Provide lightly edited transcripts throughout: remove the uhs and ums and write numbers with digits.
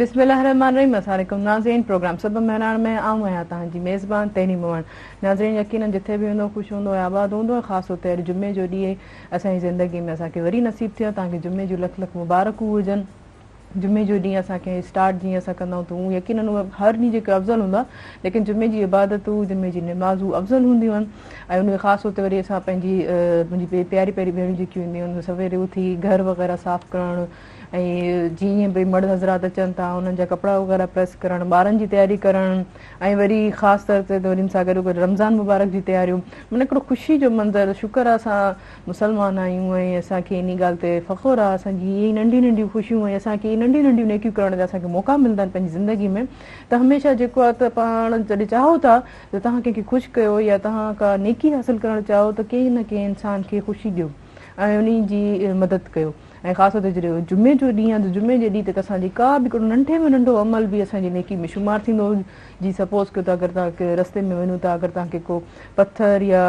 بسم الله الرحمٰن الرحيم السلام عليڪم ناظرين پروگرام صبح مهراڻ ۾ آئون آهيان توهان جي ميزبان تهنيم ممڻ ناظرين يقينن جٿي به هوندو خوش هوندو ۽ آباد هوندو ۽ خاص طور تي اڄ جمعي جو ڏينهن اسان جي زندگي ۾ اسان کي وري نصيب ٿيو توهان کي جمعي جون لک لک مبارڪون هجن جمعي جو ڏينهن اسان کي اسٽارٽ جيئن اسان ڪندا آهيون ته هو يقينن اهو هر ڏينهن جيڪو افضل هوندو آهي ليڪن جمعي جي عبادتون جمعي جي نمازون افضل هونديون آهن ۽ ان ۾ خاص طور تي وري اسان پنهنجي منهنجي پياري پياري ڀيڻيون جيڪي هونديون آهن سويري اٿي گهر وغيره صاف ڪرڻ ۽ جيئن به مرد حضرات اچن ٿا انهن جا ڪپڙا وغيره پريس ڪرڻ ٻارن جي تياري ڪرڻ ۽ وري خاص طور تي وري ان سان گڏو گڏ رمضان مبارڪ جي تياريون معنيٰ هڪڙو خوشي جو منظر شڪر آهي اسان مسلمان آهيون ۽ اسان کي انهي ڳالهه تي فخر آهي اسان جي اهي ننڍيون ننڍيون خوشيون ۽ اسان کي اهي ننڍيون ننڍيون نيڪيون ڪرڻ جا اسان کي موقعا ملندا آهن پنهنجي زندگي ۾ ته هميشه جيڪو آهي ته پاڻ جڏهن چاهو ٿا ته توهان ڪنهن کي خوش ڪيو يا توهان ڪا نيڪي حاصل ڪرڻ چاهو ته ڪنهن نه ڪنهن انسان کي خوشي ڏيو ۽ انهي جي مدد ڪيو. ۽ خاص طور تي جڏهن جمعي جو ڏينهن آهي ته جمعي جي ڏينهن تي ته اسان جي ڪا به هڪڙو ننڍي ۾ ننڍو عمل به اسان جي نيڪي ۾ شمار ٿيندو. جي سپوز ڪيو ته اگر توهان ڪنهن رستي ۾ وڃو ٿا اگر توهان کي ڪو پٿر يا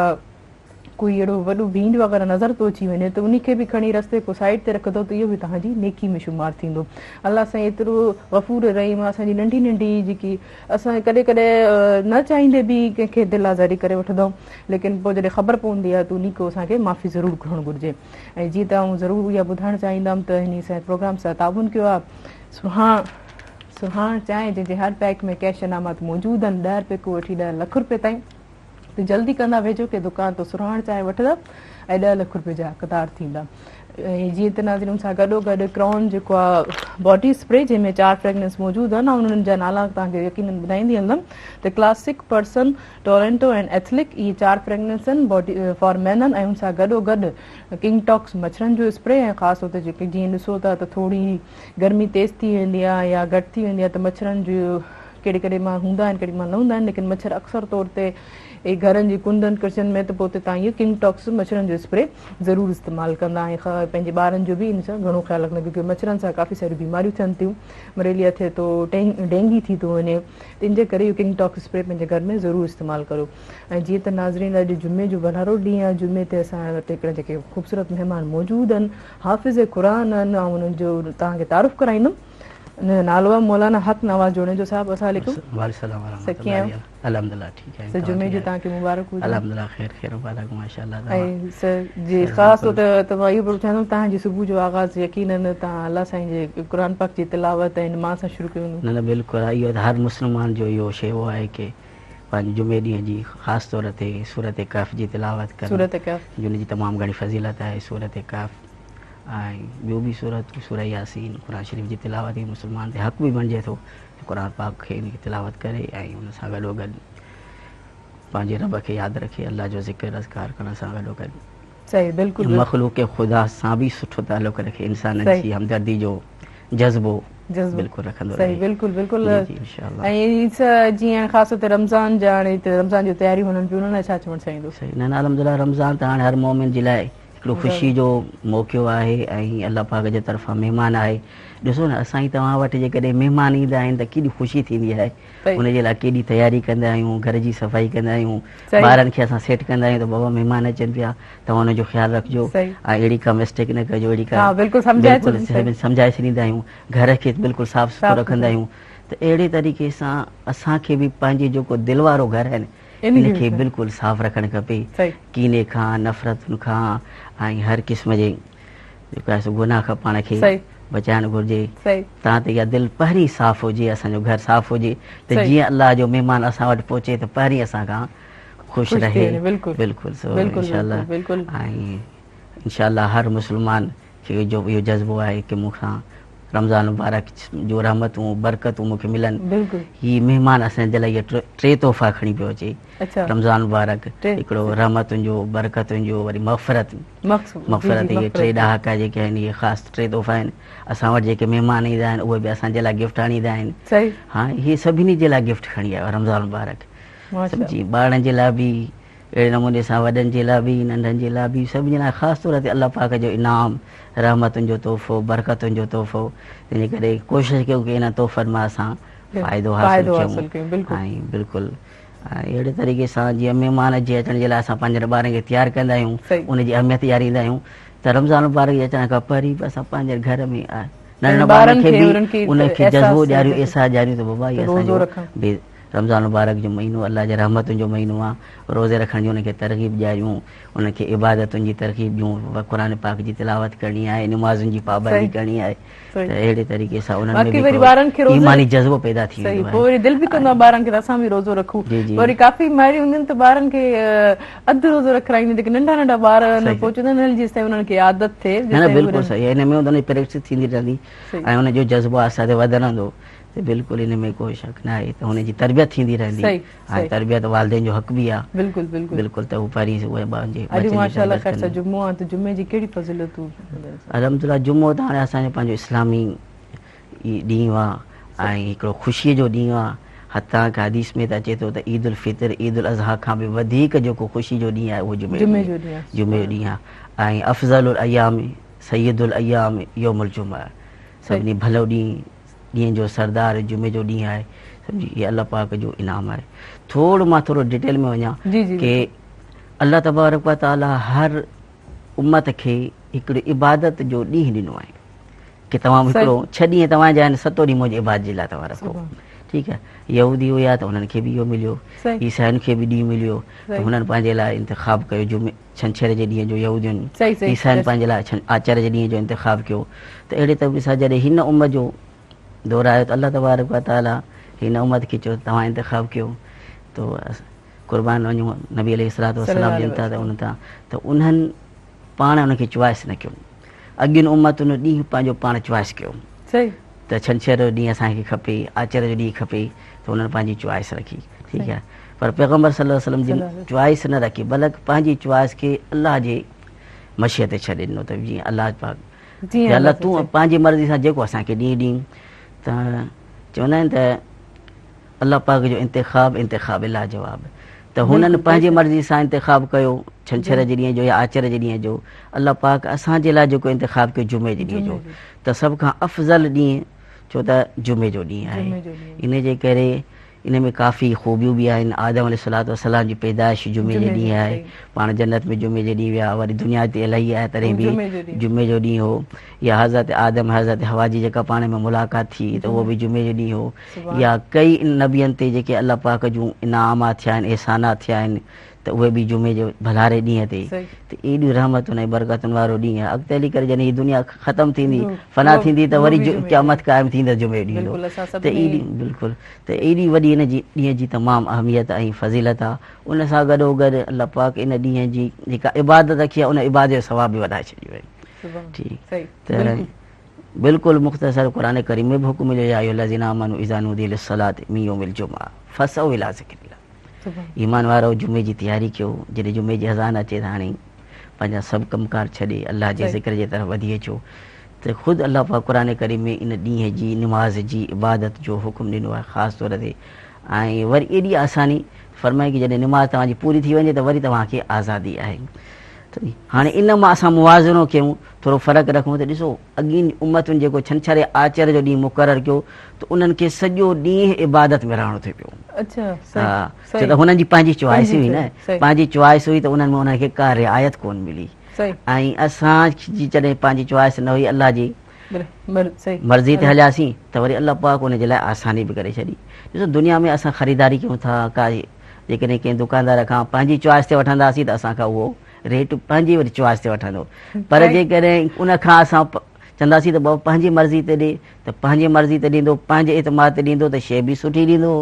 ڪوئي اهڙو وڏو ڀينڊ وغيره نظر ٿو اچي وڃي ته انهي کي به کڻي رستي کان سائيڊ تي رکندو ته اهو به توهان جي نيڪي ۾ شمار ٿيندو. الله سائين ايترو غفور رحيم آهي اسان جي ننڍي ننڍي جيڪي اسان ڪڏهن ڪڏهن نه چاهيندي به ڪنهن کي دل آزاري ڪري وٺندا آهيون ليڪن پوء جڏهن خبر پوندي آهي ته انهي کان اسان کي معافي ضرور گهرڻ گهرجي. ۽ جيئن ته آئون ضرور اها ٻڌائڻ چاهيندم ته هن اسان جي پروگرام سان تعاون ڪيو آهي سرهاڻ سرهاڻ چانهه جنهن جي هر پيڪ ۾ ڪيش انعامات موجود آهن 10 رپئي کان وٺي 10 لک رپئي تائين ته جلدي ڪندا ويجهو ڪنهن دڪان تان سرهاڻ چانهه وٺندا ۽ 10 لک رپئي جا حقدار ٿيندا ۽ جيئن ته ناظرين ان سان گڏو گڏ ڪرائون جيڪو آهي باڊي اسپري جنهن ۾ 4 فريگرنس موجود آهن آئون انهن جا نالا توهان کي يقينن ٻڌائيندي هلندم ته ڪلاسڪ پرسن ٽورنٽو ۽ ايٿلڪ اهي 4 فريگرنس آهن باڊي فار مين ۽ ان سان گڏو گڏ ڪنگ ٽاڪس مڇرن جو اسپري ۽ خاص طور تي جيڪي جيئن ڏسو ٿا ته ٿوري گرمي تيز ٿي ويندي آهي يا گهٽ ٿي ويندي آهي ته مڇرن جو ڪهڙي ڪهڙي مهل هوندا آهن ڪيڏي مهل نه هوندا آهن ليڪن مڇر اڪثر طور تي اهي گهرن جي ڪنڊن ڪڙڇن ۾ ته پوء اتي توهان اهو ڪنگ ٽاڪس مڇرن جو اسپري ضرور استعمال ڪندا ۽ پنهنجي ٻارن جو به ان سان گهڻو خيال رکندا ڪيونڪه مڇرن سان ڪافي ساريون بيماريون ٿين ٿيون مليريا ٿئي ٿو ڊينگي ٿي ٿو وڃي تنهن جي ڪري اهو ڪنگ ٽاڪس اسپري پنهنجي گهر ۾ ضرور استعمال ڪريو ۽ جيئن ته ناظرين اڄ جمعي جو ڀلارو ڏينهن آهي جمعي تي اسان وٽ هڪڙا جيڪي خوبصورت مهمان موجود آهن حافظ قرآن آهن آئون انهن جو توهان کي تعارف ڪرائيندم ان جو نالو آهي مولانا حق نواز جوڻيجو صاحب السلام عليڪم. وعليڪم السلام ورحمة سر ڪيئن آهيو؟ الحمدلله ٺيڪ آهيون سر جمعي جون توهان کي مبارڪ هجن. الحمدلله خير خير مبارڪ ماشاءالله ۽ سر جي خاص طور تي ته مان اهو به چاهيندم توهان جي صبح جو آغاز يقينن توهان الله سائين جي قرآن پاڪ جي تلاوت ۽ نماز سان شروع ڪيو هوندو. نه نه بلڪل اهو ته هر مسلمان جو اهو شيوو آهي ڪي پنهنجي جمعي ڏينهن جي خاص طور تي سورت ڪهف جي تلاوت ڪرڻ سورت ڪهف جن جي تمام گهڻي فضيلت آهي سورت ڪهف ۽ ٻيون به سورتون سوره ياسين قرآن شريف جي تلاوت هي مسلمان تي حق به بڻجي ٿو قرآن پاڪ کي ان کي تلاوت ڪري ۽ ان سان گڏو گڏ پنهنجي رب کي ياد رکي الله جو ذڪر اذڪار ڪرڻ سان گڏو گڏ صحيح بلڪل مخلوق خدا سان به سٺو تعلق رکي انسانن جي همدردي جو جذبو بلڪل رکندو رهي صحيح بلڪل بلڪل جي انشاء الله ۽ جيئن خاص طور تي رمضان جا هاڻي رمضان جون تياريون هلن پيون ان لاء ڇا چوڻ چاهيندو؟ صحيح نه نه الحمدلله رمضان ته هاڻي هر مؤمن جي لاء هڪڙو خوشي جو موقعو آهي ۽ الله پاڪ جي طرفان مهمان آهي. ڏسو نه اسان ئي توهان وٽ جيڪڏهن مهمان ايندا آهن ته ڪيڏي خوشي ٿيندي آهي. ان جي لاء ڪيڏي تياري ڪندا آهيون، گهر جي صفائي ڪندا آهيون، ٻارن کي اسان سيٽ ڪندا آهيون ته بابا مهمان اچن پيا توهان انهن جو خيال رکجو ۽ اهڙي ڪا مسٽيڪ نه ڪجو اهڙي ڪا بلڪل سمجهائي ڇڏيندا آهيون، گهر کي بلڪل صاف سٿرو رکندا آهيون ته اهڙي طريقي سان اسان کي به پنهنجي جيڪو دل وارو گهر آهي نه ان کي بلڪل صاف رکڻ کپي ڪيني کان نفرتن کان ۽ هر قسم جي جيڪو آهي سو گناهه کان پاڻ کي بچائڻ گهرجي تان ته اها دل پهرين صاف هجي اسان جو گهر صاف هجي ته جيئن الله جو مهمان اسان وٽ پهچي ته پهرين اسان کان خوش رهي بلڪل سو انشاء الله ۽ انشاء الله هر مسلمان کي جو اهو جذبو آهي ڪي مون کان رمضان مبارڪ جون رحمتون برڪتون مون کي ملن. هي مهمان اسان جي لاء اهي ٽي تحفا کڻي پيو اچي. رمضان مبارڪ هڪڙو رحمتن جو برڪتن جو وري مغفرت مغفرت اهي ٽي ڏهاڪا جيڪي آهن اهي خاص ٽي تحفا آهن. اسان وٽ جيڪي مهمان ايندا آهن اهي به اسان جي لاء گفٽ آڻيندا آهن. ها هي سڀني جي لاء گفٽ کڻي آيو آهي رمضان مبارڪ. سمجهي ٻارڙن جي لاء به اهڙي نموني سان وڏن جي لاء به، ننڍن جي لاء به، سڀني لاء خاص طور تي الله پاڪ جو انعام، رحمتن جو تحفو، برڪتن جو تحفو، تنهنجي ڪري ڪوشش ڪيون ڪي انهن تحفن مان اسان فائدو حاصل ڪيون ۽ بلڪل اهڙي طريقي سان جيئن مهمان جي اچڻ جي لاء اسان پنهنجن ٻارن کي تيار ڪندا آهيون ان جي اهميت ڏياريندا آهيون ته رمضان مبارڪ جي اچڻ کان پهرين به اسان پنهنجي گهر ۾ ننڍن ٻارن کي به ان کي جذبو ڏياريون احساس ڏياريون ته بابا هي اسان جو به رمضان مبارڪ جو مهينو الله جي رحمتن جو مهينو آهي روزي رکڻ جي انهن کي ترغيب ڏياريون انهن کي عبادتن جي ترغيب ڏيون قرآن پاڪ جي تلاوت ڪرڻي آهي نمازن جي پابندي ڪرڻي آهي ته اهڙي طريقي سان انهن ۾ به ايماني جذبو پيدا ٿي ويندو آهي. پوء وري دل به ڪندو آهي ٻارن کي ته اسان به روزو رکون. وري ڪافي مائريون هونديون آهن ته ٻارن کي اڌ روزو رکرائينديون جيڪي ننڍا ننڍا ٻار آهن پوء چوندا آهن هل جيستائين انهن کي عادت ٿئي. نه نه بلڪل صحيح ان ۾ انهن جي پريڪٽس ٿيندي رهندي ۽ ان جو جذبو آهستي آهستي وڌندو ته بلڪل ان ۾ ڪو شڪ نه آهي ته هن جي تربيت ٿيندي رهندي ۽ تربيت والدين جو حق به آهي. بلڪل بلڪل بلڪل ته هو پهرين اهي پنهنجي اڄ ماشاء الله خير سان جمعو آهي ته جمعي جي ڪهڙي فضيلتون؟ الحمدلله جمعو ته هاڻي اسان جو پنهنجو اسلامي ڏينهن آهي ۽ هڪڙو خوشيء جو ڏينهن آهي حتيٰ ڪه حديث ۾ ته اچي ٿو ته عيد الفطر عيد الاضحيٰ کان به وڌيڪ جيڪو خوشي جو ڏينهن آهي اهو جمعي جو ڏينهن جمعي جو ڏينهن آهي ۽ افضل الايام سيد الايام يوم الجمعه سڀني ڀلو ڏينهن ڏينهن جو سردار جمعي جو ڏينهن آهي سمجهي هي الله پاڪ جو انعام آهي ٿورو مان ٿورو ڊيٽيل ۾ وڃان ڪي الله تبارڪ و تعالي هر امت کي هڪڙي عبادت جو ڏينهن ڏنو آهي ڪي توهان هڪڙو ڇهه ڏينهن توهان جا آهن ستون ڏينهن منهنجي عبادت جي لاء توهان رکو ٺيڪ آهي يهودي هيا ته انهن کي به اهو مليو عيسائين کي به ڏينهن مليو ته هنن پنهنجي لاء انتخاب ڪيو جمعي ڇنڇر جي ڏينهن جو يهودين عيسائين پنهنجي لاء آچر جي ڏينهن جو انتخاب ڪيو ته اهڙي طريقي سان جڏهن هن امت جو دور آيو ته الله تبارڪ و تعالي هن امت کي چيو توهان انتخاب ڪيو ته قربان وڃون نبي عليه الصلوة والسلام جن تان ته انهن تان ته انهن پاڻ ان کي چوائس نه ڪيو اڳين امتن ڏينهن پنهنجو پاڻ چوائس ڪيو ته ڇنڇر جو ڏينهن اسان کي کپي آچر جو ڏينهن کپي ته انهن پنهنجي چوائس رکي ٺيڪ آهي پر پيغمبر صلي الله عليه وسلم جن چوائس نه رکي بلڪ پنهنجي چوائس کي الله جي مشيت تي ڇڏي ڏنو ته جيئن الله پاڪ جي الله تون پنهنجي مرضي سان جيڪو اسان کي ڏينهن ڏين ته چوندا آهن ته الله پاڪ جو انتخاب انتخاب لاجواب ته هنن پنهنجي مرضي سان انتخاب ڪيو ڇنڇر جي ڏينهن جو يا آچر جي ڏينهن جو الله پاڪ اسان جي لاء جيڪو انتخاب ڪيو جمعي جي ڏينهن جو ته سڀ کان افضل ڏينهن ڇو ته جمعي جو ڏينهن آهي ان جي ڪري ان ۾ ڪافي خوبيون به آهن آدم عليه الصلوة والسلام جي پيدائش جمعي جي ڏينهن آهي پاڻ جنت ۾ جمعي جي ڏينهن ويا وري دنيا تي لهي آيا تڏهن به جمعي جو ڏينهن هو يا حضرت آدم حضرت حوا جي جيڪا پاڻ ۾ ملاقات ٿي ته اهو به جمعي جو ڏينهن هو يا ڪئي نبين تي جيڪي الله پاڪ جون انعامات ٿيا آهن احسانات ٿيا آهن ته اهي به جمعي جي ڀلاري ڏينهن تي ته ايڏيون رحمتن ۽ برڪتن وارو ڏينهن آهي اڳتي هلي ڪري جڏهن هي دنيا ختم ٿيندي فنا ٿيندي ته وري قيامت قائم ٿيندي جمعي ڏينهن ته ايڏي بلڪل ته ايڏي وڏي ان جي ڏينهن جي تمام اهميت ۽ فضيلت آهي ان سان گڏو گڏ الله پاڪ ان ڏينهن جي جيڪا عبادت رکي آهي ان عبادت جو ثواب به وڌائي ڇڏيو آهي ٺيڪ ته بلڪل مختصر قرآن ڪريم ۾ به حڪم مليو يا ايها الذين آمنوا اذا نودي للصلاة من يوم الجمعة فاسعوا الى ذڪر الله ايمان وارؤ جمعي جي تياري ڪيو جڏهن جمعي جي اذان اچي ته هاڻي پنهنجا سڀ ڪم ڪار ڇڏي الله جي ذڪر جي طرف وڌي اچو ته خود الله پاڪ قرآن ڪريم ۾ ان ڏينهن جي نماز جي عبادت جو حڪم ڏنو آهي خاص طور تي ۽ وري ايڏي آساني فرمائي ڪي جڏهن نماز توهان جي پوري ٿي وڃي ته وري توهان کي آزادي آهي هاڻي ان مان اسان موازنو ڪيون ٿورو فرق رکون ته ڏسو اڳين امتن جيڪو ڇنڇر يا آچر جو ڏينهن مقرر ڪيو ته انهن کي سڄو ڏينهن عبادت ۾ رهڻو ٿي پيو. ها ڇو ته هنن جي پنهنجي چوائس هئي نه پنهنجي چوائس هئي ته انهن ۾ انهن کي ڪا رعايت ڪونه ملي ۽ اسان جي جڏهن پنهنجي چوائس نه هئي الله جي مرضي تي هلياسين ته وري الله پاڪ ان جي لاء آساني به ڪري ڇڏي. ڏسو دنيا ۾ اسان خريداري ڪيون ٿا ڪا جيڪڏهن ڪنهن دڪاندار کان پنهنجي چوائس تي وٺنداسين ته اسان کان اهو ريٽ پنهنجي وري چوائس تي وٺندو پر جيڪڏهن ان کان اسان چونداسين ته بابا پنهنجي مرضي تي ڏي ته پنهنجي مرضي تي ڏيندو پنهنجي اعتماد تي ڏيندو ته شيء به سٺي ڏيندو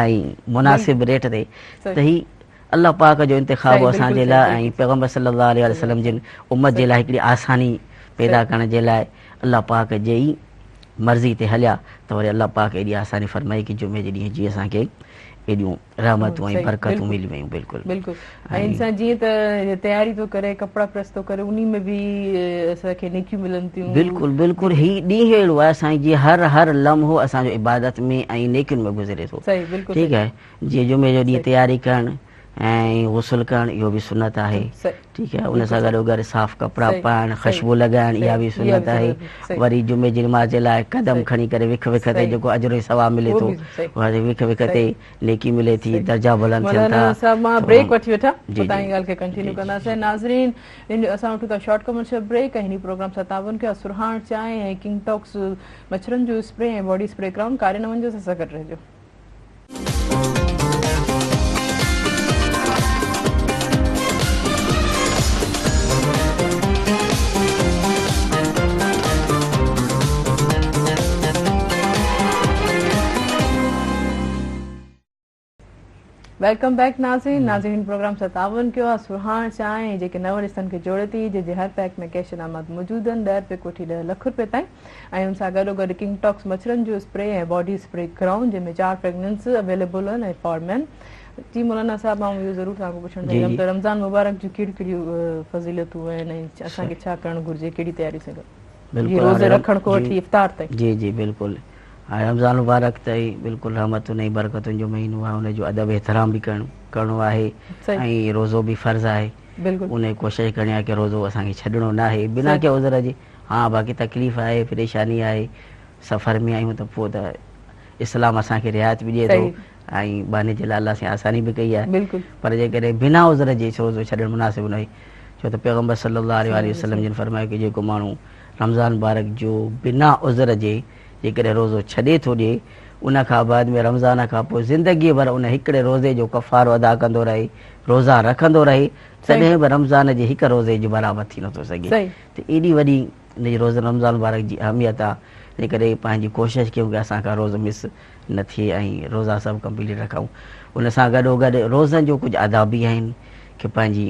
۽ مناسب ريٽ تي ته هي الله پاڪ جو انتخاب هو اسان جي لاء ۽ پيغمبر صلي الله عليه وسلم جن امت جي لاء هڪڙي آساني پيدا ڪرڻ جي لاء الله پاڪ جي ئي مرضي تي هليا ته وري الله پاڪ ايڏي آساني فرمائي ڪي جمعي جي ڏينهن جي اسان کي ايڏيون رحمتون ۽ برڪتون ملي ويون بلڪل بلڪل ۽ انسان جيئن ته تياري ٿو ڪري ڪپڙا پريس ٿو ڪري انهي ۾ به اسان کي نيڪيون ملن ٿيون بلڪل بلڪل هي ڏينهن اهڙو آهي سائين جي هر هر لمحو اسان جو عبادت ۾ ۽ نيڪين ۾ گذري ٿو صحيح بلڪل ٺيڪ آهي جيئن جمعي جو ڏينهن تياري ڪرڻ ۽ غسل ڪرڻ اهو به سنت آهي. ٺيڪ آهي ان سان گڏو گڏ صاف ڪپڙا پائڻ خوشبو لڳائڻ اها به سنت آهي. وري جمعي جي نماز جي لاء قدم کڻي ڪري وک وک تي جيڪو اجر ۽ ثواب ملي ٿو وک وک تي نيڪي ملي ٿي درجا بلند ٿين ٿا. مولانا صاحب مان بريڪ وٺي وٺان پوء توهان جي ڳالهه کي ڪنٽينيو ڪنداسين. ناظرين اسان وٺون ٿا شارٽ ڪمرشل بريڪ ۽ هن پروگرام سان تعاون ڪيو آهي سرهاڻ چانهه ۽ ڪنگ ٽاڪس مڇرن جو اسپري ۽ باڊي اسپري ڪرائون ڪاڏي نه وڃجو اسان سان گڏ رهجو. Welcome back ناظرين ناظرين پروگرام سان تعاون ڪيو آهي سرهاڻ چانهه جيڪي نون رشتن کي جوڙي ٿي جنهن جي هر پيڪ ۾ ڪيش انعامات موجود آهن 10 رپئي کان وٺي 10 لک رپئي تائين ۽ ان سان گڏو گڏ ڪنگ ٽاڪس مڇرن جو اسپري ۽ باڊي اسپري ڪرائون جنهن ۾ 4 فريگرنس اويليبل آهن ۽ فار مين جي مولانا صاحب آئون اهو ضرور توهان کان پڇڻ چاهيندم ته رمضان مبارڪ جون ڪهڙيون ڪهڙيون فضيلتون آهن ۽ اسان کي ڇا ڪرڻ گهرجي ڪهڙي تياري سان بلڪل روزي رکڻ کان وٺي افطار تائين. جي جي بلڪل هاڻي رمضان مبارڪ ته ئي بلڪل رحمتن ۽ برڪتن جو مهينو آهي ان جو ادب احترام به ڪرڻ ڪرڻو آهي ۽ روزو به فرض آهي ان جي ڪوشش ڪرڻي آهي ڪي روزو اسان کي ڇڏڻو نه آهي بنا ڪنهن عذر جي ها باقي تڪليف آهي پريشاني آهي سفر ۾ آهيون ته پوء ته اسلام اسان کي رعايت به ڏئي ٿو ۽ ٻانهي جي لاء الله سائين آساني به ڪئي آهي پر جيڪڏهن بنا عذر جي روزو ڇڏڻ مناسب نه آهي ڇو ته پيغمبر صلي الله عليه واٰله وسلم جن فرمايو ڪي جيڪو ماڻهو رمضان مبارڪ جو بنا عذر جي جيڪڏهن روزو ڇڏي ٿو ڏئي ان کان بعد ۾ رمضان کان پوء زندگي ڀر ان هڪڙي روزي جو ڪفارو ادا ڪندو رهي، روزا رکندو رهي، تڏهن به رمضان جي هڪ روزي جي برابر ٿي نٿو سگهي ته ايڏي وڏي ان جي روزن رمضان مبارڪ جي اهميت آ ان ڪري پنهنجي ڪوشش ڪيون ڪي اسان کان روزو مس نه ٿئي ۽ روزا سڀ ڪمپليٽ رکون ان سان گڏو گڏ روزن جو ڪجهه آداب به آهن ڪي پنهنجي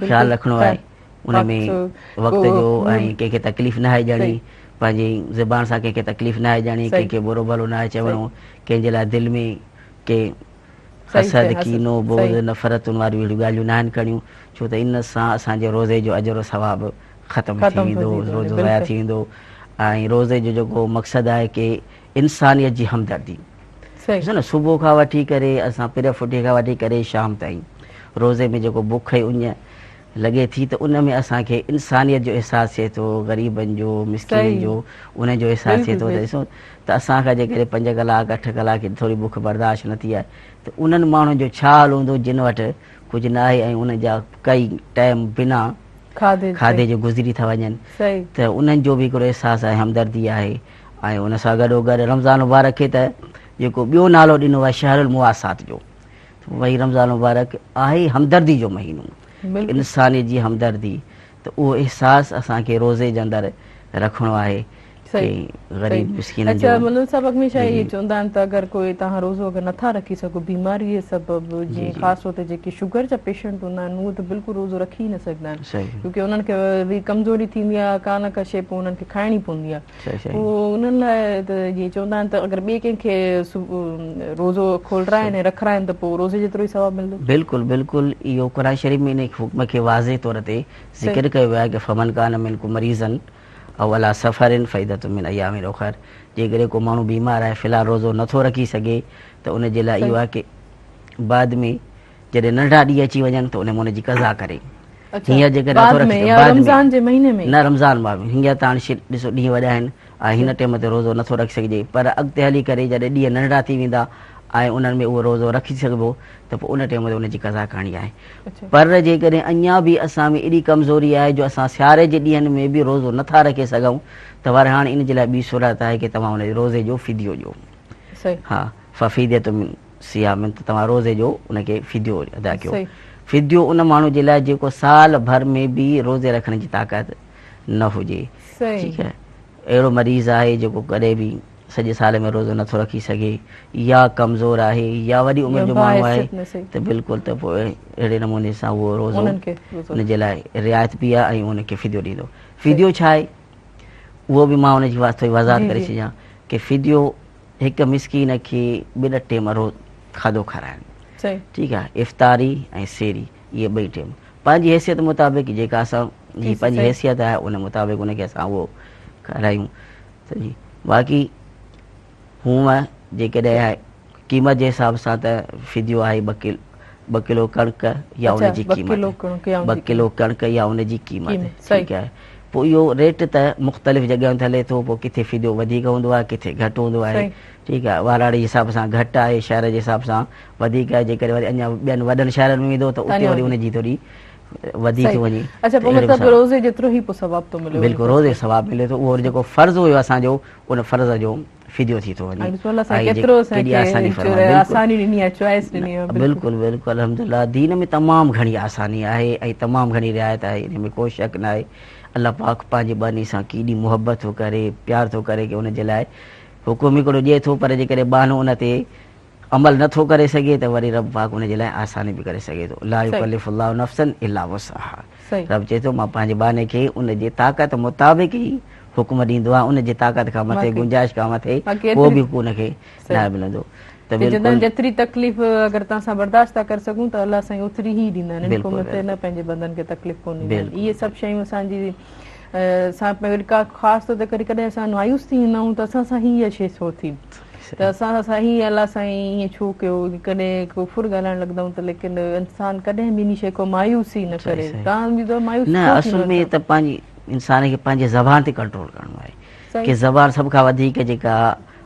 خيال رکڻو آهي ان ۾ وقت جو ۽ ڪنهن کي تڪليف نه آهي ڏيڻي پنهنجي زبان سان ڪنهن کي تڪليف نه آهي ڏيڻي ڪنهن کي برو ڀلو نه آهي چوڻو ڪنهن جي لاء دل ۾ ڪي حسد ڪينو بغض نفرتن واريون اهڙيون ڳالهيون نه آهن ڪرڻيون ڇو ته ان سان اسان جي روزي جو اجر و ثواب ختم ٿي ويندو روزو ضايع ٿي ويندو ۽ روزي جو جيڪو مقصد آهي ڪي انسانيت جي همدردي ڏسو نه صبح کان وٺي ڪري اسان پرهه ڦٽي کان وٺي ڪري شام تائين روزي ۾ جيڪو بک ۽ اڃ لڳي ٿي ته ان ۾ اسان کي انسانيت جو احساس ٿئي ٿو غريبن جو مسڪينن جو انهن جو احساس ٿئي ٿو ته ڏسو ته اسان کان جيڪڏهن 5 ڪلاڪ 8 ڪلاڪ ٿوري بک برداشت نه ٿي آهي ته انهن ماڻهن جو ڇا حال هوندو جن وٽ ڪجهه نه آهي ۽ انهن جا ڪئي ٽائيم بنا کاڌي جي گذري ٿا وڃن ته انهن جو به هڪڙو احساس آهي همدردي آهي ۽ ان سان گڏو گڏ رمضان مبارڪ کي ته جيڪو ٻيو نالو ڏنو آهي شهر المواسات جو ته رمضان مبارڪ آهي همدردي جو مهينو انسانيت جي همدردي ته اهو احساس اسان کي روزي جي اندر رکڻو آهي غريب مسڪينن جو. اڇا مولوي صاحب اڳ ۾ شايد اهي چوندا آهن ته اگر ڪوئي توهان روزو اگر نٿا رکي سگهو بيماري جي سبب جيئن خاص طور تي جيڪي شگر جا پيشنٽ هوندا آهن اهي ته بلڪل روزو رکي ئي نه سگهندا آهن ڪيونڪه انهن کي به ڪمزوري ٿيندي آهي ڪا نه ڪا شيء پوء انهن کي کائڻي پوندي آهي پوء انهن لاء ته جيئن چوندا آهن ته اگر ٻئي ڪنهن کي روزو کولرائن ۽ رکرائن ته پوء روزي جيترو ئي ثواب ملندو. بلڪل بلڪل اهو قرآن شريف ۾ ان حڪم کي واضح طور تي ذڪر ڪيو ويو آهي ڪه فمن ڪان منڪم مريضا او علي سفر فعدة من ايام اخر جيڪڏهن ڪو ماڻهو بيمار آهي في الحال روزو نٿو رکي سگهي ته ان جي لاء اهو آهي ڪه بعد ۾ جڏهن ننڍڙا ڏينهن اچي وڃن ته ان ۾ ان جي قضا ڪري. هينئر جيڪڏهن نٿو رکي سگهي بعد رمضان جي مهيني ۾ نه رمضان ۾ هينئر ته هاڻي ڏسو ڏينهن وڏا آهن ۽ هن ٽيم تي روزو نٿو رکي سگهجي پر اڳتي هلي ڪري جڏهن ڏينهن ننڍڙا ٿي ويندا ۽ انهن ۾ اهو روزو رکي سگهبو ته پوء ان ٽيم تي ان جي قضا ڪرڻي آهي. پر جيڪڏهن اڃا به اسان ۾ ايڏي ڪمزوري آهي جو اسان سياري جي ڏينهن ۾ به روزو نٿا رکي سگهون ته وري هاڻي ان جي لاء ٻي صورت آهي ڪه توهان ان روزي جو فديو ڏيو. ها ففدية من صيام ته توهان روزي جو ان کي فديو ادا ڪيو. فديو ان ماڻهو جي لاء جيڪو سال ڀر ۾ به روزي رکڻ جي طاقت نه هجي. ٺيڪ آهي اهڙو مريض آهي جيڪو ڪڏهن به سڄي سال ۾ روزو نٿو رکي سگهي يا ڪمزور آهي يا وڏي عمر جو ماڻهو آهي ته بلڪل ته پوء اهڙي نموني سان اهو روزو ان جي لاء رعايت به آهي ۽ ان کي فديو ڏيندو. فديو ڇا آهي اهو به مان ان جي ٿوري وضاحت ڪري ڇڏيان ڪي فديو هڪ مسڪين کي ٻن ٽيم روز کاڌو کارائڻ ٺيڪ آهي افطاري ۽ سحري اهي ٻئي ٽيم پنهنجي حيثيت مطابق جيڪا اسان جي پنهنجي حيثيت آهي ان مطابق ان کي اسان اهو کارايون سمجهي باقي هونء جيڪڏهن قيمت جي حساب سان ته فديو آهي ٻه ڪلو 2 ڪلو ڪڻڪ يا ان جي قيمت، 2 ڪلو ڪڻڪ يا ان جي قيمت، ٺيڪ آهي. پوء اهو ريٽ ته مختلف جڳهين تي هلي ٿو، پوء ڪٿي فديو وڌيڪ هوندو آهي، ڪٿي گهٽ هوندو آهي، ٺيڪ آهي. ٻهراڙي جي حساب سان گهٽ آهي، شهر جي حساب سان وڌيڪ آهي. جيڪڏهن وري اڃا ٻين وڏن شهرن ۾ ويندو ته اتي وري ان جي ٿوري وڌيڪ وڃي. اڇا پوء مطلب روزي جيترو ئي پوء ثواب ٿو ملي. بلڪل روزي جو ثواب ملي ٿو. اهو جيڪو فرض هيو اسان جو ان فرض جو فديو ٿي ٿو وڃي. ڏسو الله سائين ڪيترو اسان کي آساني ڏني آهي، چوائس ڏني آهي. بلڪل بلڪل الحمدلله دين ۾ تمام گهڻي آساني آهي ۽ تمام گهڻي رعايت آهي، ان ۾ ڪو شڪ ناهي. الله پاڪ پنهنجي ٻانهي سان ڪيڏي محبت ٿو ڪري، پيار ٿو ڪري ڪي ان جي لاء حڪم هڪڙو ڏئي ٿو پر جيڪڏهن ٻانهو ان تي عمل نه ٿو ڪري سگهي ته وري رب پاڪ ان جي لاء آساني به ڪري سگهي ٿو. لا يڪلف الله نفسا الا وسعها رب چئي ٿو مان پنهنجي ٻانهي کي ان جي طاقت مطابق ئي حڪم ڏيندو آهيان، ان جي طاقت کان مٿي گنجائش کان مٿي ڪو به حڪم ان کي ناهي ملندو ته بلڪل جيتري تڪليف اگر توهان سان برداشت ٿا ڪري سگهون ته الله سائين اوتري ئي ڏيندا آهن، ان کان مٿي نه پنهنجي بندن کي تڪليف ڪونه ڏيندا آهن. اهي سڀ شيون اسان جي سان خاص طور تي ڪڏهن ڪڏهن اسان مايوس ٿي ويندا آهيون ته اسان سان هي شيء ڇو ٿي، ته اسان سان هي الله سائين ائين ڇو ڪيو، ڪڏهن ڪفر ڳالهائڻ لڳندا آهيون ته ليڪن انسان ڪڏهن به انهي شيء کان مايوسي نه ڪري. توهان به ته مايوس نه اصل ۾ ته پنهنجي انسان کي پنهنجي زبان تي ڪنٽرول ڪرڻو آهي ڪي زبان سڀ کان وڌيڪ جيڪا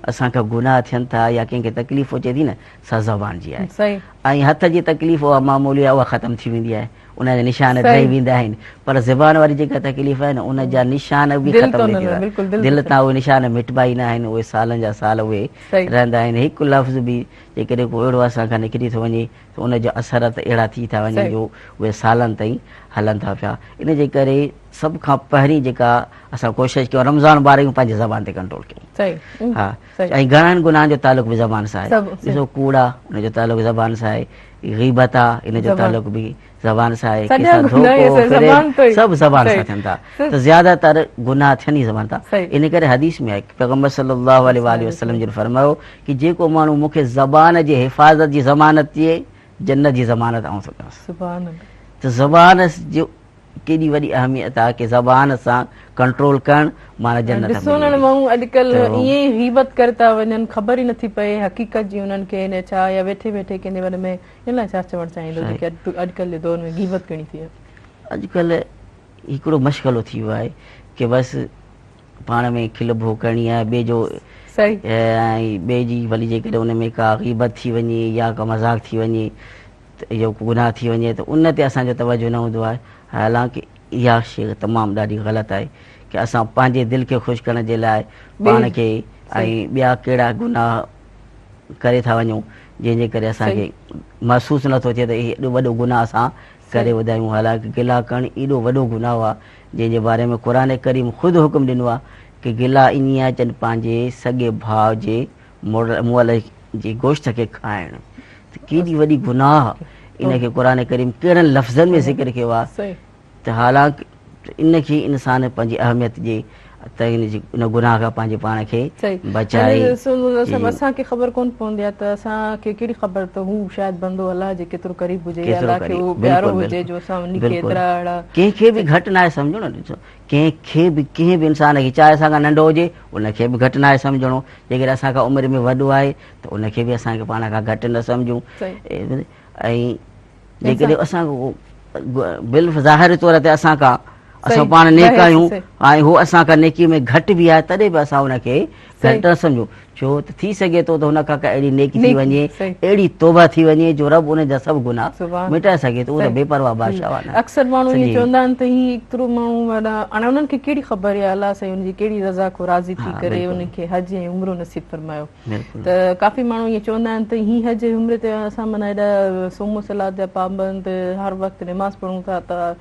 اسان کان گناهه ٿين ٿا يا ڪنهن کي تڪليف پهچي ٿي نه سا زبان جي آهي ۽ هٿ جي تڪليف اها معمولي آهي اها ختم ٿي ويندي آهي ان جا نشان ڊهي ويندا آهن پر زبان واري جيڪا تڪليف آهي نه ان جا نشان به ختم نه ٿيندا، دل تان اهي نشان مٽبا ئي نه آهن، اهي سالن جا سال اهي رهندا آهن. هڪ لفظ به جيڪڏهن ڪو اهڙو اسان کان نڪري ٿو وڃي ته ان جا اثرات اهڙا ٿي ٿا وڃن جو اهي سالن تائين هلن ٿا پيا. ان جي ڪري سڀ کان پهرين جيڪا اسان ڪوشش ڪيون رمضان مبارڪ ۾ پنهنجي زبان تي ڪنٽرول ڪيون. ها ۽ گهڻن گناهن جو تعلق به زبان سان آهي. ڏسو ڪوڙ آ ان جو تعلق زبان سان آهي. غيبت آ ان جو تعلق به زبان سان آهي، ڪنهن سان ڌوڪو فريب سڀ زبان سان ٿين ٿا ته زياده تر گناهه ٿين ئي زبان تان. ان ڪري حديث ۾ آهي پيغمبر صلي الله عليه واٰله وسلم جن فرمايو ڪي جيڪو ماڻهو مون کي زبان جي حفاظت جي ضمانت ڏئي جنت جي ضمانت آئون ٿو ڏيانس. ته زبان جو ڪيڏي وڏي اهميت آهي ڪي زبان سان ڪنٽرول ڪرڻ معنيٰ جنت ملي ڏسو نه ماڻهو اڄڪلهه ائين ئي غيبت ڪري ٿا وڃن خبر ئي نٿي پئي حقيقت جي انهن کي نه ڇا يا ويٺي ويٺي ڪنهن جي باري ۾ ان لاء ڇا چوڻ چاهيندو جيڪي اڄڪلهه جي دور ۾ غيبت گهڻي ٿي آهي. اڄڪلهه هڪڙو مشغلو ٿي ويو آهي ڪي بس پاڻ ۾ کل ڀوڳ ڪرڻي آهي ٻئي جو ۽ ٻئي جي ڀلي جيڪڏهن ان ۾ ڪا غيبت ٿي وڃي يا ڪا مذاق ٿي وڃي ته اهو گناهه ٿي وڃي ته ان تي اسان جو توجه نه هوندو آهي حالانڪ اها شيء تمام ڏاڍي غلط آهي ڪي اسان پنهنجي دل کي خوش ڪرڻ جي لاء پاڻ کي ۽ ٻيا ڪهڙا گناهه ڪري ٿا وڃون جنهن جي ڪري اسان کي محسوس نه ٿو ٿئي ته ايڏو وڏو گناهه اسان ڪري وڌا آهيون حالانڪ گلا ڪرڻ ايڏو وڏو گناهه آهي جنهن جي باري ۾ قرآن ڪريم خود حڪم ڏنو آهي ڪي گلا ائين آهي جن پنهنجي سڳي ڀاء جي مئل جي گوشت کي کائڻ ته ڪيڏي وڏي گناهه ان کي قرآن ڪريم ڪهڙن لفظن ۾ ذڪر ڪيو آهي ته حالانڪ ان کي انسان پنهنجي اهميت ڏئي ته ان جي ان گناهه کان پنهنجي پاڻ کي بچائي. اسان کي خبر ڪونه پوندي آهي ته اسان کي ڪهڙي خبر ته هو شايد بندو الله جي ڪيترو قريب هجي يا الله کي اهو پيارو هجي جو اسان ان کي ايترا اهڙا ڪنهن کي به گهٽ ناهي سمجهڻو ڏسو ڪنهن کي به ڪنهن به انسان کي چاهي اسان کان ننڍو هجي ان کي به گهٽ ناهي سمجهڻو جيڪڏهن اسان کان عمر ۾ وڏو آهي ته ان کي به اسان کي پاڻ کان گهٽ نه سمجهون ۽ جيڪڏهن اسان بل ظاهر طور تي اسان کان اسان پاڻ نيڪ آهيون ۽ هو اسان کان نيڪي ۾ گهٽ به آهي تڏهن به اسان ان کي گهٽ نه سمجهون ڇو ته ٿي سگهي ٿو ته هن کان ڪا اهڙي نيڪي ٿي وڃي اهڙي توبه ٿي وڃي جو رب ان جا سڀ گناهه مٽائي سگهي ٿو اهو ته بي پرواهه بادشاهه آهي نه. اڪثر ماڻهو ائين چوندا آهن ته هي ايترو ماڻهو وڏا هاڻي انهن کي ڪهڙي خبر يا الله سائين ان جي ڪهڙي رضا کان راضي ٿي ڪري ان کي حج ۽ عمرو نصيب فرمايو ته ڪافي ماڻهو ائين چوندا آهن ته هي حج ۽ عمري تي اسان معنيٰ ايڏا صوم و صلات جا پابند هر وقت نماز پڙهون ٿا ته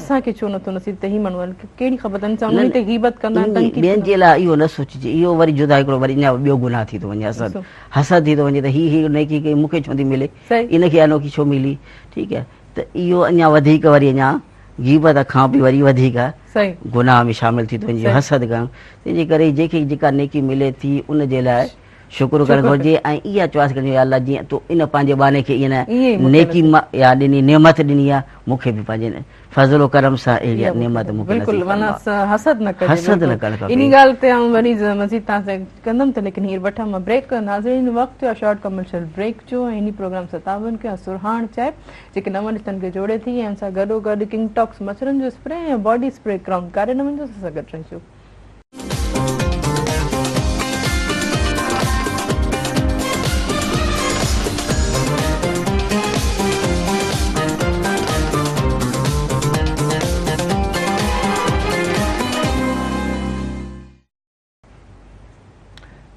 اسان کي ڇو نٿو نصيب ٿئي هي ماڻهو ڪهڙي خبر اٿن انسان انهي تي غيبت ڪندا آهن تنقيد ٻين جي لاء اهو نه سوچجي اهو وري جدا هڪڙو وري اڃا ٻيو گناهه ٿي ٿو وڃي حسد حسد ٿي ٿو وڃي ته هي هي نيڪي ڪئي مون کي ڇو نٿي ملي ان کي انوکي ڇو ملي ٺيڪ آهي ته اهو اڃا وڌيڪ وري اڃا غيبت کان به وري وڌيڪ گناهه ۾ شامل ٿي ٿو وڃي حسد ڪرڻ تنهن جي ڪري جنهن کي جيڪا نيڪي ملي ٿي ان جي لاء شڪر ڪرڻ گهرجي ۽ اها چوائس ڪرڻ يا الله جيئن تو ان پنهنجي ٻانهي کي ائين نيڪي يا ڏني نعمت ڏني آهي مون کي به پنهنجي فضل و ڪرم سان اهڙي نعمت مون کي نصيب فرما. حسد نه ڪجي. حسد نه ڪرڻ کپي. انهي ڳالهه تي آئون وري مزيد توهان سان ڪندم ته ليڪن هينئر وٺان مان بريڪ. ناظرين وقت ٿيو آهي شارٽ ڪمرشل بريڪ جو ۽ انهي پروگرام سان تعاون ڪيو آهي سرهاڻ چانهه جيڪي نون رشتن کي جوڙي ٿي ۽ ان سان گڏو گڏ ڪنگ ٽاڪس مڇرن جو اسپري ۽ باڊي اسپري ڪرائون ڪاڏي نه وڃجو اسان سان گڏ رهجو.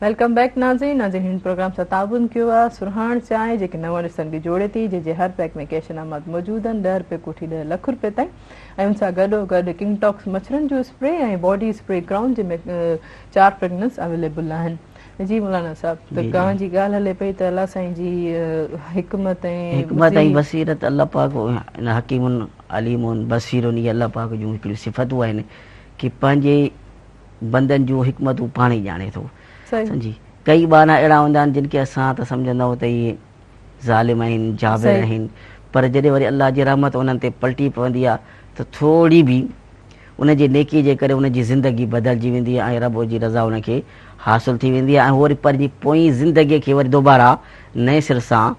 Welcome back ناظرين ناظرين هن پروگرام سان تعاون ڪيو آهي سرهاڻ چانهه جيڪي نون رشتن کي جوڙي ٿي جنهن جي هر پيڪ ۾ ڪيش انعامات موجود آهن 10 رپئي کان وٺي 10 لک رپئي تائين ۽ ان سان گڏو گڏ ڪنگ ٽاڪس مڇرن جو اسپري ۽ باڊي اسپري ڪرائون جنهن ۾ 4 فريگننس اويليبل آهن جي مولانا صاحب ته توهان جي ڳالهه هلي پئي ته الله سائين جي حڪمت ۽ حڪمت ۽ بصيرت الله پاڪ ان حڪيم عليم بصير اهي الله پاڪ جون هڪڙيون صفتون آهن ڪي پنهنجي بندن جون حڪمتون پاڻ ئي ڄاڻي ٿو. سمجهي. ڪئي ٻانها اهڙا هوندا آهن جن کي اسان ته سمجهندا آهيون ته اهي ظالم آهن، جابر آهن، پر جڏهن وري الله جي رحمت انهن تي پلٽي پوندي آهي ته ٿوري به ان جي نيڪي جي ڪري ان جي زندگي بدلجي ويندي آهي ۽ رب جي رضا ان کي حاصل ٿي ويندي آهي ۽ هو وري پنهنجي پوئين زندگي کي وري دوباره نئين سر سان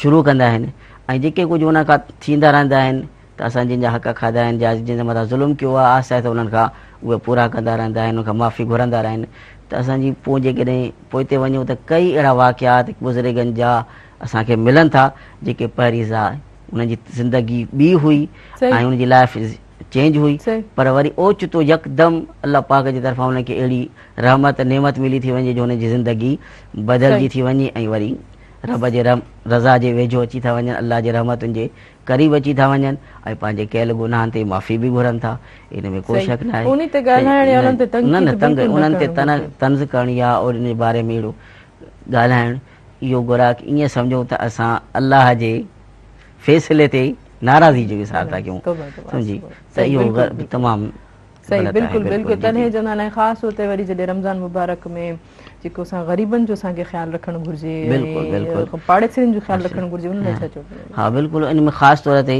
شروع ڪندا آهن ۽ جيڪي ڪجهه ان کان ٿيندا رهندا آهن ته اسان جن جا حق کاڌا آهن يا جن جي مٿان ظلم ڪيو آهي آهستي آهستي انهن کان اهي پورا ڪندا رهندا آهن انهن کان معافي گهرندا رهن ته اسان جي پوء جيڪڏهن پوئتي وڃون ته ڪئي اهڙا واقعات بزرگن جا اسان کي ملن ٿا جيڪي پهرين سا انهن جي زندگي ٻي هئي ۽ انهن جي لائف چينج هئي پر وري اوچتو يڪدم الله پاڪ جي طرفان انهن کي اهڙي رحمت نعمت ملي ٿي وڃي جو انهن جي زندگي بدلجي ٿي وڃي ۽ وري رب جي رضا جي ويجهو اچي ٿا وڃن الله جي رحمتن جي قريب اچي ٿا وڃن ۽ پنهنجي ڪيل گناهن تي معافي به گهرن ٿا ان ۾ ڪو شڪ ناهي. انهي تي ڳالهائڻ يا انهن تي تنقيد بلڪل نه انهن تي طنز ڪرڻ يا ان جي باري ۾ اهڙو ڳالهائڻ اهو گويا ائين سمجهون ته اسان الله جي فيصلي تي ناراضي جو اظهار ٿا ڪيون سمجهي ته اهو تمام صحيح بلڪل بلڪل تڏهن چوندا آهن ۽ خاص طور تي وري جڏهن رمضان مبارڪ ۾ جيڪو اسان غريبن جو اسان کي خيال رکڻ گهرجي بلڪل بلڪل پاڙيسرين جو خيال رکڻ گهرجي انهن لاء ڇا چئو ها بلڪل ان ۾ خاص طور تي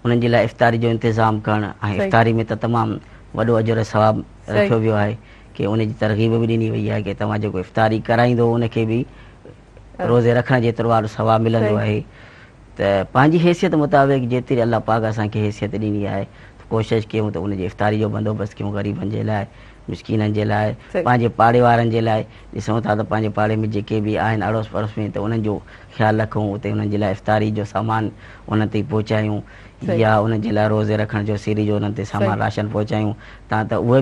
انهن جي لاء افطاري جو انتظام ڪرڻ ۽ افطاري ۾ ته تمام وڏو اجر ثواب رکيو ويو آهي ڪي ان جي ترغيب به ڏني وئي آهي ڪي توهان جيڪو افطاري ڪرائيندو ان کي به روزي رکڻ جيترو وارو ثواب ملندو آهي ته پنهنجي حيثيت مطابق جيتري الله پاڪ اسان کي حيثيت ڏني آهي ته ڪوشش ڪيون ته ان جي افطاري جو بندوبست ڪيون غريبن جي لاء مسڪينن جي لاء پنهنجي پاڙي وارن جي لاء ڏسون ٿا ته پنهنجي پاڙي ۾ جيڪي به آهن اڙوس پڙوس ۾ ته انهن جو خيال رکون اتي انهن جي لاء افطاري جو سامان انهن تائين پهچايون يا انهن جي لاء روزي رکڻ جو سيري جو انهن تي سامان راشن پهچايون تان ته اهي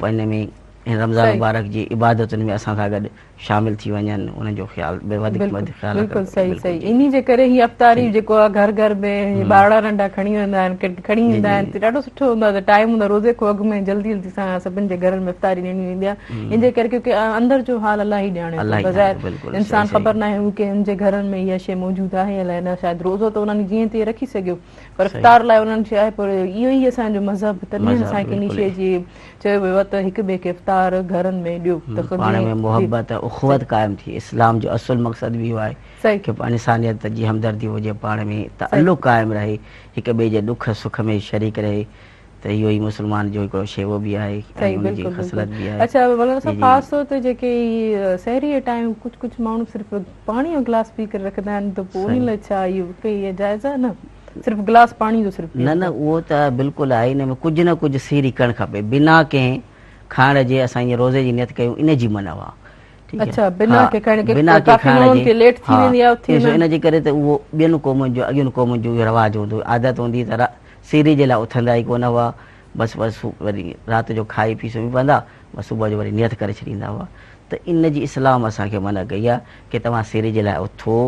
به ان ۾ رمضان مبارڪ جي عبادتن ۾ اسان سان گڏ شامل ٿي وڃن انهن جو خيال به وڌيڪ وڌيڪ خيال رکڻ بلڪل صحيح صحيح انهي جي ڪري هي افطاري جيڪو آ گهر گهر ۾ ٻارڙا ننڍا کڻي ويندا آهن کڻي ايندا آهن ته ڏاڍو سٺو هوندو آ ته ٽائيم هوندو آ روزي کان اڳ ۾ جلدي جلدي سان سڀن جي گهرن ۾ افطاري ڏني ويندي آ ان جي ڪري ڪيونڪه اندر جو حال الله ئي ڄاڻي ٿو بظاهر انسان خبر ناهي هو ڪي ان جي گهرن ۾ اها شيء موجود آهي الائي نه شايد روزو ته انهن جيئن تيئن رکي سگهيو پر افطار لاء انهن کي آهي پر اهو ئي اسان جو مذهب تڏهن اسان کي انهي شيء جي چيو ويو آهي ته هڪ ٻئي کي افطار گهرن ۾ ڏيو ته پاڻ ۾ محبت اخوت قائم ٿئي اسلام جو اصل مقصد به اهو آهي ڪه انسانيت جي همدردي هجي پاڻ ۾ تعلق قائم رهي هڪ ٻئي جي ڏک سک ۾ شريڪ رهي ته اهو ئي مسلمان جو هڪڙو شيوو به آهي ۽ ان جي خصلت به آهي. اڇا مولانا صاحب خاص طور تي جيڪي هي سحري جي ٽائيم ڪجهه ڪجهه ماڻهو صرف پاڻي جو گلاس پي ڪري رکندا آهن ته پوء ان لاء ڇا اهو ڪي جائز آهي نه صرف گلاس پاڻي جو صرف نه نه اهو ته بلڪل آهي ان ۾ ڪجهه نه ڪجهه سيري ڪرڻ کپي بنا ڪنهن کائڻ جي اسان ائين روزي جي نيت ڪيون ان جي منع آ ٺيڪ اڇا بنا ڪنهن کائڻ جي بنا ڪنهن کائڻ جي ليٽ ٿي ويندي آ اٿي ان جي ڪري ته اهو ٻين قومن جو اڳين قومن جو اهو رواج هوندو هو عادت هوندي ته سيري جي لاء اٿندا ئي ڪونه هئا بس بس وري رات جو کائي پي سمهي پوندا بس صبح جو وري نيت ڪري ڇڏيندا هئا ته ان جي اسلام اسان کي منع ڪئي آ ڪي توهان سيري جي لاء اٿو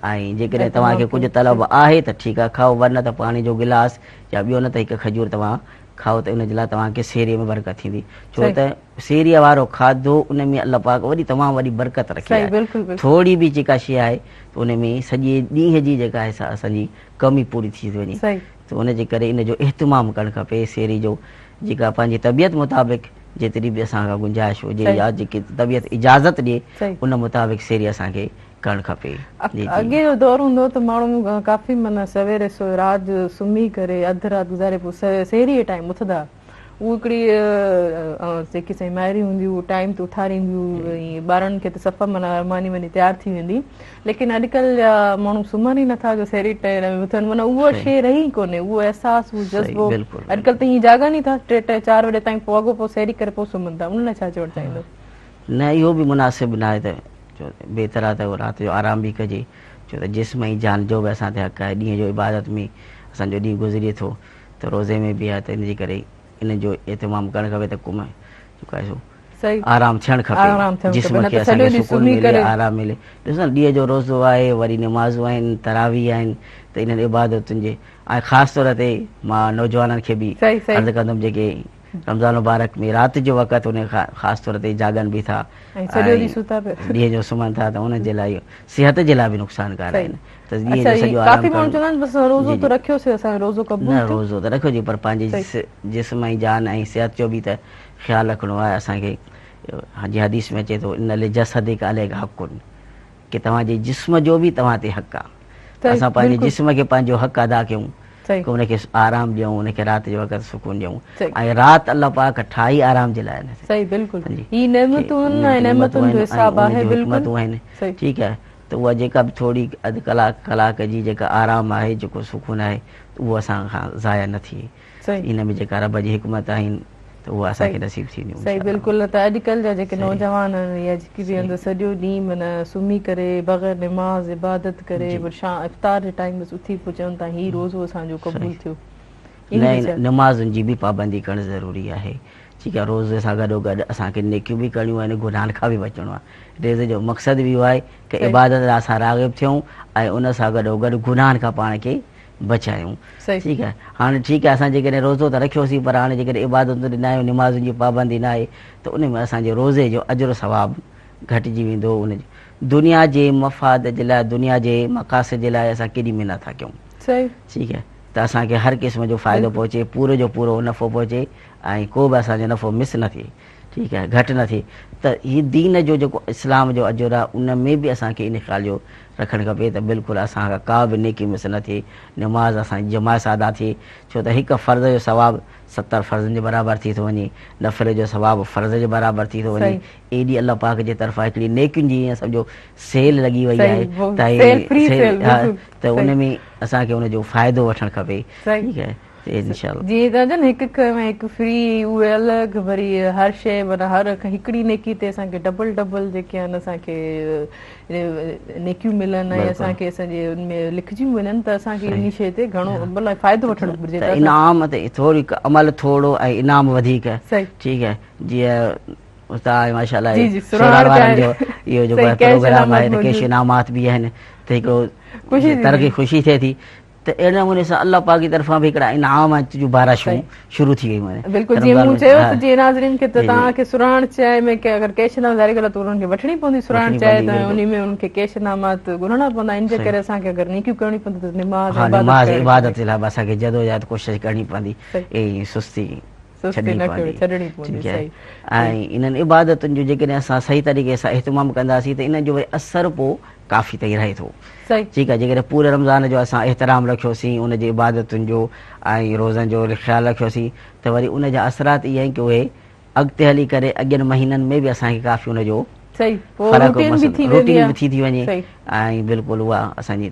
۽ جيڪڏهن توهان کي ڪجهه طلب آهي ته ٺيڪ آهي کائو ورنه ته پاڻي جو گلاس يا ٻيو نه ته هڪ کجور توهان کائو ته ان جي لاء توهان کي سيري ۾ برڪت ٿيندي ڇو ته سيري وارو کاڌو ان ۾ الله پاڪ وڏي تمام وڏي برڪت رکي آهي ٿوري به جيڪا شيء آهي ته ان ۾ سڄي ڏينهن جي جيڪا آهي سا اسان جي ڪمي پوري ٿي ٿي وڃي ته ان جي ڪري ان جو اهتمام ڪرڻ کپي سيري جو جيڪا پنهنجي طبيعت مطابق جيتري به اسان کان گنجائش هجي يا جيڪي طبيعت اجازت ڏئي ان مطابق سحري اسان کي ڪرڻ کپي. اڳي جو دور هوندو هو ته ماڻهو ڪافي معنيٰ سوير رات جو سمهي ڪري اڌ رات گذاري پوء سحري جي ٽائيم اٿندا اهو هڪڙي جيڪي سائين مائريون هونديون اهو ٽائيم تي اٿارينديون ۽ ٻارن کي ته صفا معنيٰ ماني واني تيار ٿي ويندي ليڪن اڄڪلهه جا ماڻهو سمهن ئي نٿا جو سحري ٽائيم ۾ اٿن معنيٰ اهو شيء رهي ئي ڪونهي اهو احساس اهو جذبو اڄڪلهه ته ائين جاڳن ئي ٿا ٽي ٽي چار وڄي تائين پوء اڳو پوء سحري ڪري پوء سمهن ٿا ان لاء ڇا چوڻ چاهيندو؟ نه اهو به مناسب ناهي ته ڇو ته بهتر آهي ته رات جو آرام به ڪجي ڇو ته جسم ۽ جان جو به اسان تي حق آهي ڏينهن جو عبادت ۾ اسان جو ڏينهن گذري ٿو ته روزي ۾ به آهي ته ان جي ڪري ان جو اهتمام ڪرڻ کپي ته ڪم جيڪو آهي سو آرام ٿيڻ کپي جسم کي اسان کي سڪون ملي آرام ملي ڏسو نه ڏينهن جو روزو آهي وري نمازون آهن تراويح آهن ته انهن عبادتن جي ۽ خاص طور تي مان نوجوانن کي به عرض ڪندم جيڪي رمضان مبارڪ ۾ رات جو وقت ان خاص طور تي جاڳن به ٿا ۽ سڄو ڏينهن ستا پيا ڏينهن جو سمهن ٿا ته انهن جي لاء صحت جي لاء به نقصانڪار آهن ته ڏينهن جو سڄو آرام ڪافي ماڻهو چوندا آهن بس روزو ته رکيوسي اسان روزو قبول نه روزو ته رکيو جي پر پنهنجي جسم ۽ جان ۽ صحت جو به ته خيال رکڻو آهي اسان کي جي حديث ۾ اچي ٿو ان لجسدک عليک حق ڪي توهان جي جسم جو به توهان تي حق آهي ته اسان پنهنجي جسم کي پنهنجو حق ادا ڪيون ڪي ان کي آرام ڏيون ان کي رات جو وقت سڪون ڏيون ۽ رات الله پاڪ ٺاهي آرام جي لاء نه صحيح بلڪل هي نعمتون ۽ نعمتن جو حساب آهي بلڪل آهن ٺيڪ آهي ته اها جيڪا به ٿوري اڌ ڪلاڪ ڪلاڪ جي جيڪا آرام آهي جيڪو سڪون آهي اهو اسان کان ضايع نه ٿئي ان ۾ جيڪا رب جي حڪمت آهن ته اها اسان کي نصيب ٿينديون صحيح بلڪل نه ته اڄڪلهه جا جيڪي نوجوان آهن يا جيڪي به آهن ته سڄو ڏينهن معنيٰ سمهي ڪري بغير نماز عبادت ڪري وري شام افطار جي ٽائيم بس اٿي پوء چون ٿا هي روزو اسان جو قبول ٿيو. نه نمازن جي به پابندي ڪرڻ ضروري آهي ٺيڪ آهي روزي سان گڏو گڏ اسان کي نيڪيون به ڪرڻيون آهن گناهن کان به بچڻو آهي روزي جو مقصد به اهو آهي ڪه عبادت لاء اسان راغب ٿيون ۽ ان سان گڏو گڏ گناهن کان پاڻ کي بچايون ٺيڪ آهي هاڻي ٺيڪ آهي اسان جيڪڏهن روزو ته رکيوسين پر هاڻي جيڪڏهن عبادتن تي نه آهيون نمازن جي پابندي نه آهي ته ان ۾ اسان جي روزي جو اجر ثواب گهٽجي ويندو ان دنيا جي مفاد جي لاء دنيا جي مقاصد جي لاء اسان ڪيڏي محنت ٿا ڪيون ٺيڪ آهي ته اسان کي هر قسم جو فائدو پهچي پورو جو پورو نفعو پهچي ۽ ڪو به اسان جو نفعو مس نه ٿئي ٺيڪ آهي گهٽ نه ٿئي ته هي دين جو جيڪو اسلام جو اجر آهي ان ۾ به اسان کي ان خيال جو رکڻ کپي ته بلڪل اسان کان ڪا به نيڪي مس نه ٿئي نماز اسان جي جماعت سان ادا ٿئي ڇو ته هڪ فرض جو ثواب 70 فرضن جي برابر ٿي ٿو وڃي نفل جو ثواب فرض جي برابر ٿي ٿو وڃي ايڏي الله پاڪ جي طرفان هڪڙي نيڪين جي ائين سمجهو سيل لڳي وئي آهي ته ته ان ۾ اسان کي ان جو فائدو وٺڻ کپي ٺيڪ آهي انشاء الله. جيئن ٿا چون هڪ ۾ هڪ فري اهي الڳ وري هر شيء معنيٰ هر هڪڙي نيڪي تي اسان کي ڊبل ڊبل جيڪي آهن اسان کي نيڪيون ملن ۽ اسان کي اسان جي ان ۾ لکجي وڃن ته اسان کي انهي شيء تي گهڻو مطلب فائدو وٺڻ گهرجي ته انعام تي ٿوري عمل ٿورو ۽ انعام وڌيڪ ٺيڪ آهي جيئن استاد ماشاء الله سرهاڻ وارن جو اهو جيڪو پروگرام آهي ته ڪيش انعامات به آهن ته هڪڙو ترغيب خوشي ٿئي ٿي ته اهڙي نموني سان الله پاڪ جي طرفان به هڪڙا انعام ۽ جون بارشون شروع ٿي ويون آهن. بلڪل جيئن مون چيو ته جيئن ناظرين کي ته توهان کي سرهاڻ چانهه ۾ ڪي اگر ڪيش انعام ظاهري ڳالهه آهي ته انهن کي وٺڻي پوندي سرهاڻ چانهه ته انهي ۾ انهن کي ڪيش انعامات ڳولڻا پوندا ان جي ڪري اسان کي اگر نيڪيون ڪرڻيون پونديون ته نماز ۽ عبادت نماز عبادت جي لاء به اسان کي جدوجهد ڪوشش ڪرڻي پوندي ۽ سستي ڇڏڻي پوندي ۽ انهن عبادتن جو جيڪڏهن اسان صحيح طريقي سان اهتمام ڪنداسين ته انهن جو وري اثر پوء ڪافي تائين رهي ٿو ٺيڪ آهي جيڪڏهن پوري رمضان جو اسان احترام رکيوسين ان جي عبادتن جو ۽ روزن جو خيال رکيوسين ته وري ان جا اثرات اهي آهن ڪي اهي اڳتي هلي ڪري اڳين مهينن ۾ به اسان کي ڪافي ان جو فرق روٽين به ٿي ٿي وڃي ۽ بلڪل اها اسان جي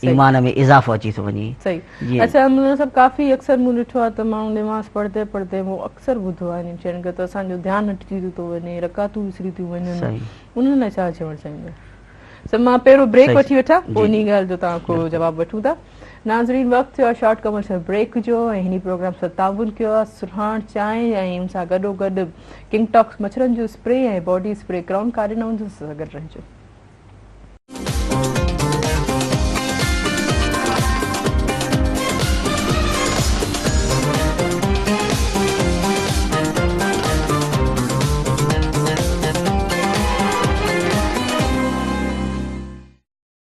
ايمان ۾ اضافو اچي ٿو وڃي. صحيح اڇا مولانا صاحب ڪافي اڪثر مون ڏٺو آهي ته ماڻهو نماز پڙهندي پڙهندي مون اڪثر ٻڌو آهي انهن شين کي ته اسان جو ڌيان هٽجي ٿو وڃي رڪعتون وسري ٿيون وڃن انهن لاء ڇا چوڻ چاهيندا سو مان پهريون بريڪ وٺي وٺان پوء انهي ڳالهه جو توهان کان جواب وٺون ٿا ناظرين وقت ٿيو آهي شارٽ ڪمرشل بريڪ جو ۽ هني پروگرام سان تعاون ڪيو آهي سرهاڻ چانهه ۽ ان سان گڏو گڏ ڪنگ ٽاڪس مڇرن جو اسپري ۽ باڊي اسپري ڪرائون ڪاري نون سان گڏ رهجو.